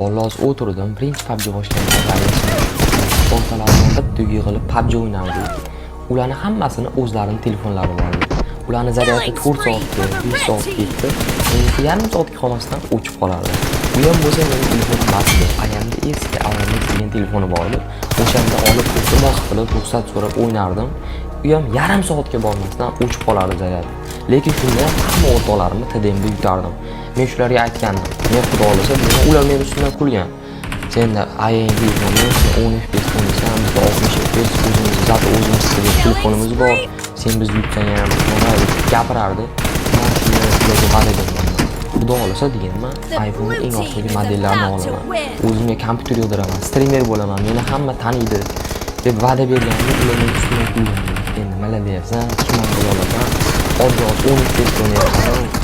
Vallahi o'tirdim, birinchi PUBG boshlagan. O'rtoqlarim bitta uyga yig'ilib PUBG o'ynardik. Ularni hammasini o'zlarini telefonlari bor edi. Ularni zaryadi 4 soatga, 5 soatga yetdi. Meniki yarim soatga qolmasdan o'chib qolardi. U ham bo'lsa meni telefonim emasdi. Ayamda eski Xiaomi degan telefoni bor edi. O'shanda olib, iltimos qilib, ruxsat so'rab o'ynardim. U ham yarim soatga bormasdan o'chib qolardi zaryadi. Lekin shunda ham hamma o'rtoqlarimni TDMda yutardim. Men shularga aytgandim. Men, Xudo xohlasa, degan, ular meni ustimdan kulgan. Senda ayang telefoni, sen 10 FPS o'ynaysan, bizda 60 FPS, o'zimiz зато o'zimiz telefonimiz bor. Sen bizni yutsang ham nima deb gapirardi. Man shuni ularga va'da berganman. Xudo xohlasa deganman, iPhone eng oxirgi modellarini olaman. O'zimga kompyuter yig'diraman, strimer bo'laman, meni hamma taniydi deb va'da berganimda ular meni ustimdan kulgan. Endi nimalar deyapsan, tuman bo'la olasan, oddiy 10 FPS o'ynayapsan.